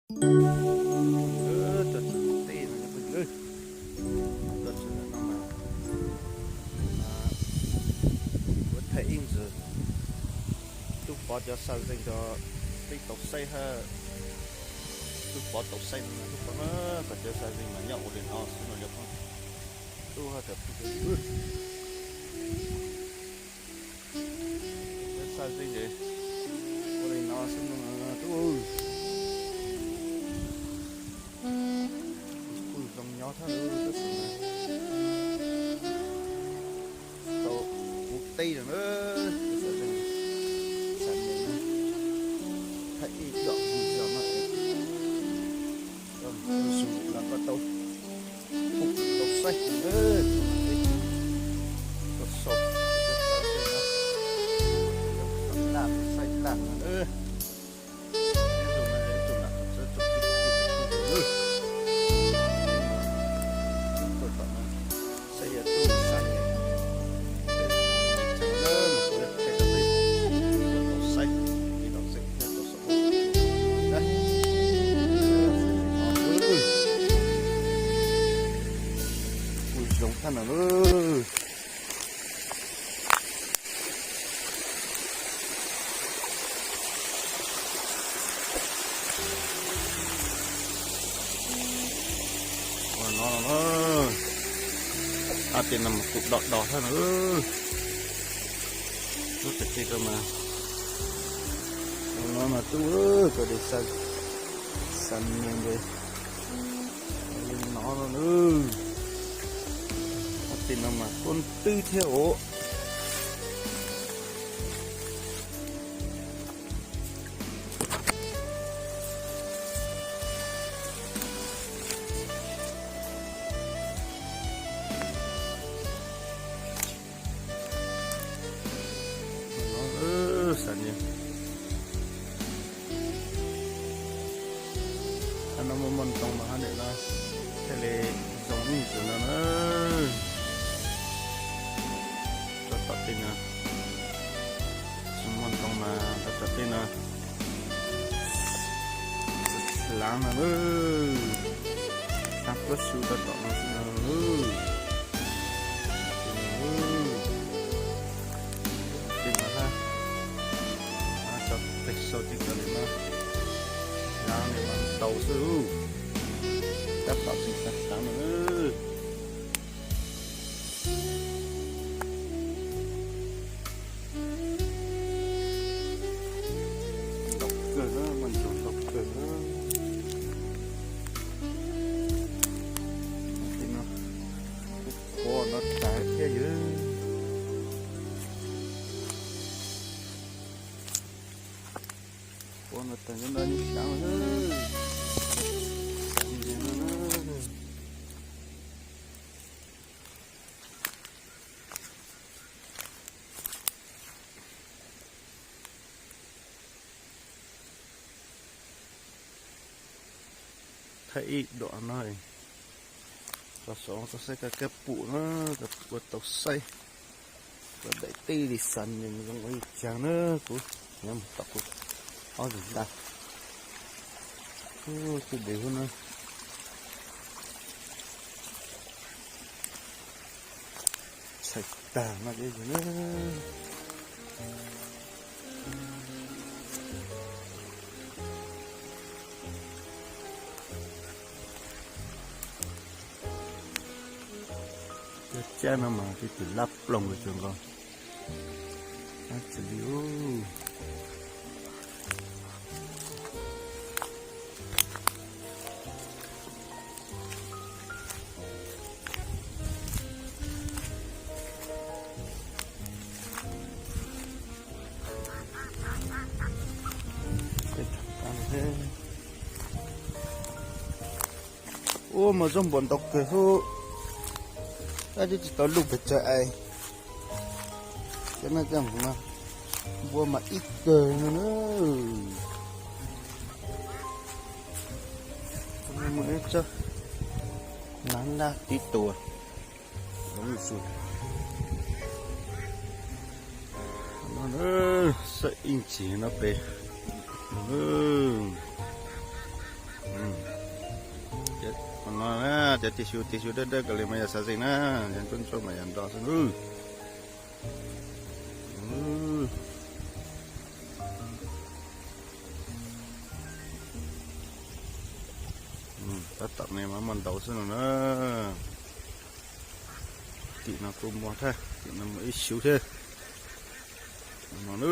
Tuaj txog teb no, tuaj txog ntawm no mas, kuv thaij ib ntsis, tub pov cov xa zeeg rau peb tau saib hab. Tub pov tau saib no, tub pov na, kom cov xa zeeg mas nyob ua li no xwb no cov phooj ywg. Tub hab cov phooj ywg, cov xa zeeg ces ua li no xwb no tub. Kuj zoo nyob thab lawm tab sis mas tau kuv teb no na, xa zeeg, xa zeeg na, thaij ib yom video no es koj mus ua zoo los koj tau, tau saib na, tau sau, tau saib na, tau saib laj no na. Kuj zoo thab no na. Ua no, ob tej no mas kuj do do thab no. Lub tag kis rau mas, ua no mas tub, koj de xa, xa nws ntes li no no na. Ob tej no mas tuab ntwb thiab os. Xav ni, no muaj muaj ntoo mas hab nim no thiaj li zoo ib ntsis no na. Rau tom tej no tsis muaj ntoo mas rau tom tej no hlaav no, hlaav puab su rau tom no xwb no. Tej no hab, tso peg sau tej kawg li no, hlaav li no ntau xwb, tab tom tseem hlaav hlaav no. Ntau kawg na, muaj ntsuag ntau kawg na. Tej no kuj qhuav no tag thiab yog. Qhuav no tag nyob no ib sab na. Thaij ib duam no, tso saum tau saib koj kab pum na, koj ua tau saib, koj daim teb li xav nws zoo ua li cas na, kuv nyob mus tom kuv ob zig ntaj, twb deb huv na. Txhais tag no ces yog na. Cov cab no mas tib tug lab ploog li tsuas nkaus. Ab tsi li ub. Ua mas zoo npaum ntau kawg xwb, tab twb tsis tau luj pes tsawg es. Cov no coj mus no, npua mas ib kawg no na. Muaj ib tsob nag nag tib tug. Xwb ib ntsis no pem. No na, cov tiag xyu tiag xyu dawb dawb kawg li mas yog xav zis na, yog ntsuab ntsuab mas yog nroj xwb nawb. Tab tom ne mas muaj ntau xwb no na. Tim no kuj muaj thiab, tim no muaj ib xyu thiab. No na,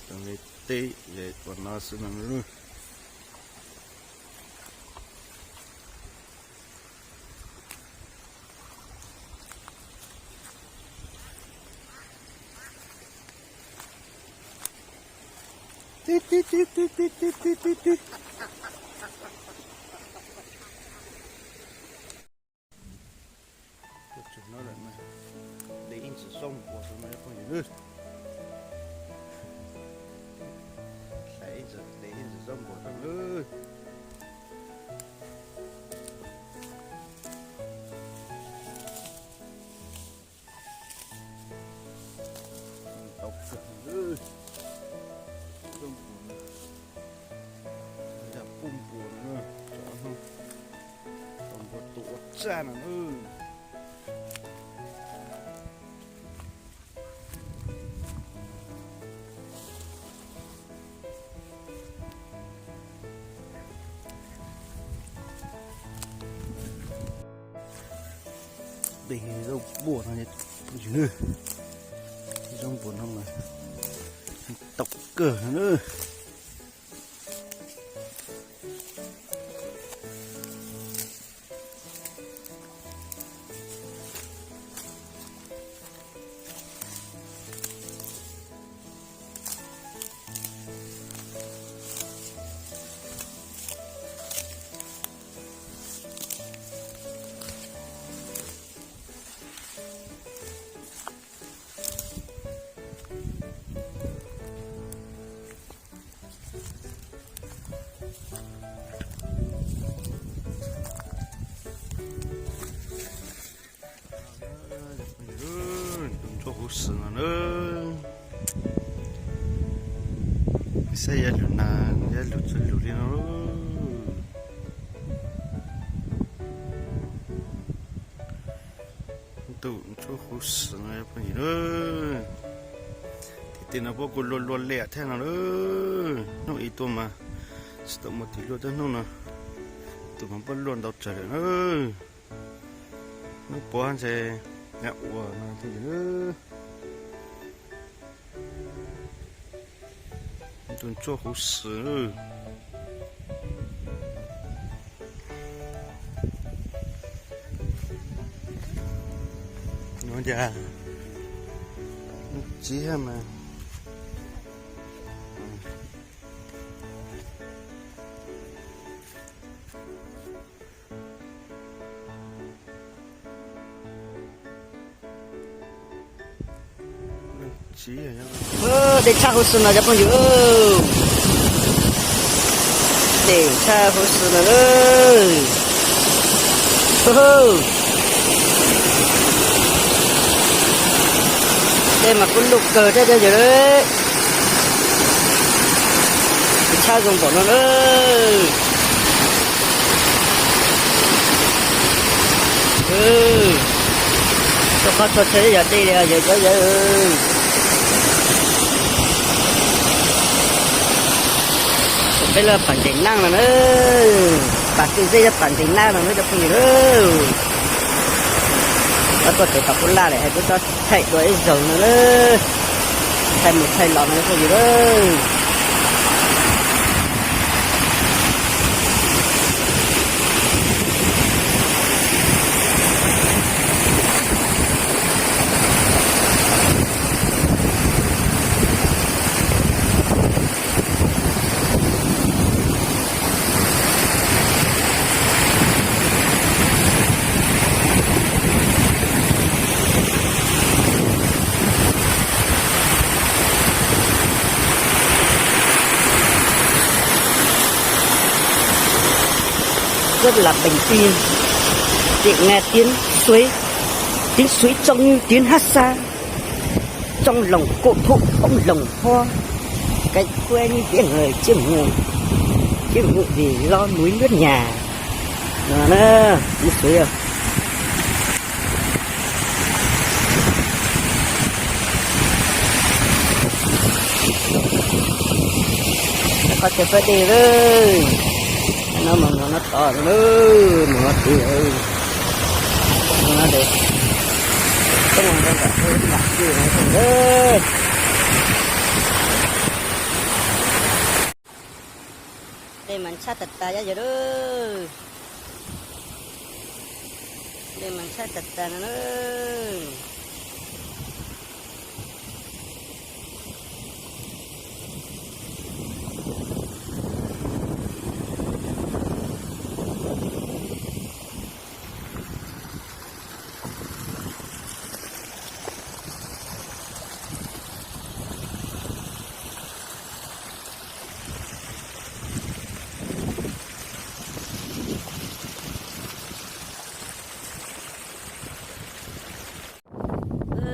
cov li teb ua no xwb no na. Tib tib tib tib tib tib tib tib tib. Tuaj txog no lawm mas de ib ntsis zaub npua rau no phooj ywg nawb. Hlais ib ntsis, de ib ntsis zaub npua rau nawb. Tau kawg, zaub npua, yam pub npua no, cov no, tau npua tu ua tsaj no nawb. De zaub npua no, zaub npua no mas tau kawg na. Tus ntsuab huv si no na, saib yav lug na, yav lug txawj lug li no. Tus ntsuab huv si no phooj ywg na, tim tej no puab kuj luaj luaj liam thiab no na. Hnub ib tuaj mas tsis tau muaj tim luaj, tab hnub no tus mas puab luaj ntau tsawg lawm na. Hnub puav ntshe nyab ua no phooj ywg na. Tus ntsuab huv si. Ua cas tsiv mas. Dej tshaj huv si no cov phooj ywg. Dej tshaj huv si no na. Dej mas kuj luj kawg thiab cov phooj ywg. Dej tshaj zoo npaum no na. Txhua qhov txhua chaw yog dej li yog cov yawg. Peb lub pas ntev naj no na, pas tw zej lub pas ntev naj no na cov phooj ywg. Txhob tuaj tsev tom Pub Laj lawm, hais peb txhob thaij dua ib zaug no na, thaij mus thaij los no cov phooj ywg na. Rất là bình yên, để nghe tiếng suối, tiếng suối trong như tiếng hát xa, trong lòng cô thụ bóng lồng hoa, cánh quê như tiếng người chiêm ngưỡng, chiêm ngưỡng vì lo núi nước nhà. No na, ib xwb yog qhov chaw pab dej lawm. No mas mus no tod lawm, mus no tid lawm. No ces txhob mus nram nram dej no lawm. Dej mas ntshab tag tag yog lawm. Dej mas ntshab tag tag no na.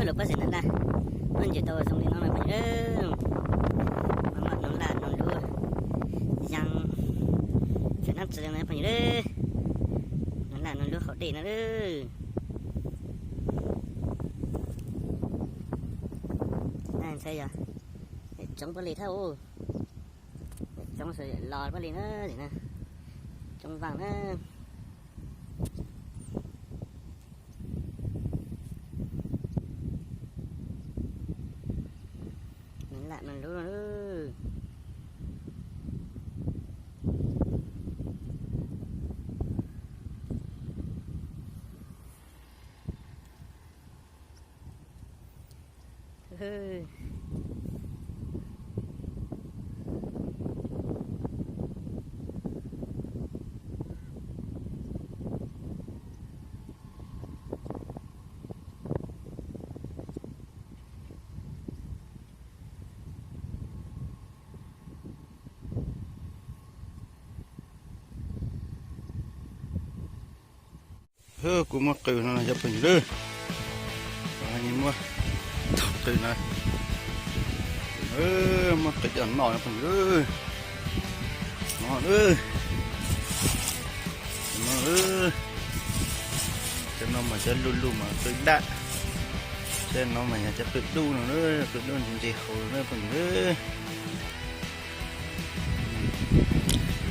Lawv pab xeem ntawm na, muaj ntses tau zoo li no na phooj ywg. Mas mam noog laj noog lub, yeej tseem nab tsi li no phooj ywg. Noog laj noog lub hauv dej no lawm. Ntshai yog tsoov pab li thab, tsoov los pab li na, tsoov vaaj na. Noog laj noog lub no. Kuv muab qw no cov phooj ywg, muab qw no, muab qw coj noj no phooj ywg. No, no, cov no mas cov luj luj mas qw daj, cov no mas yog cov qw dub no, qw dub ntse ntse hauv no phooj ywg.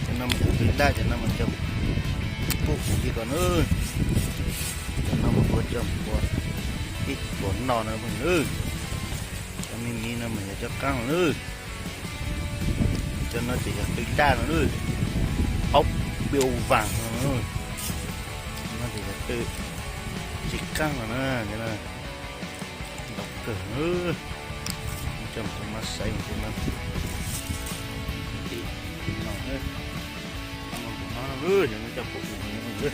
Cov no mas cov qw daj, cov no mas cov pub kuv li ko na. Cov no mas kuv coj mus ua ib puas noj no phooj ywg. Cov me me no mas yog cov qaab no na. Cov no ces yog qw daj no na, aub piau vaas no. No ces yog qw tsis qaab no na. Ntau kawg na. Coj mus ua mab xaiv ua no, coj pum ua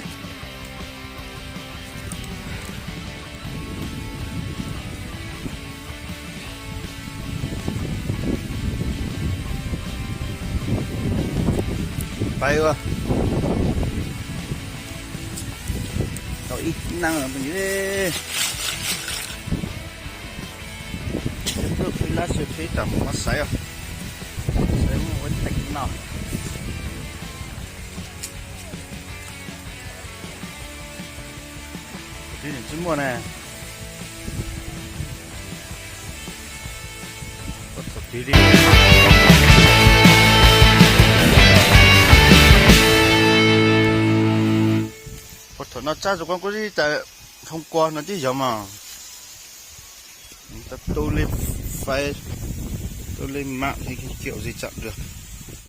pais ua tau ib nab no phooj ywg. Peb lab xwb peb tam mus mab xaiv os, xaiv muaj ua teem noj. Twb tsis muaj na. Ua thaum twg li. Ua thaum no tsab zoo kuab kuj ib tas hoo kua no tib yog mas. Ta tu li fais, tu li mam li kiaum zis tsam dua.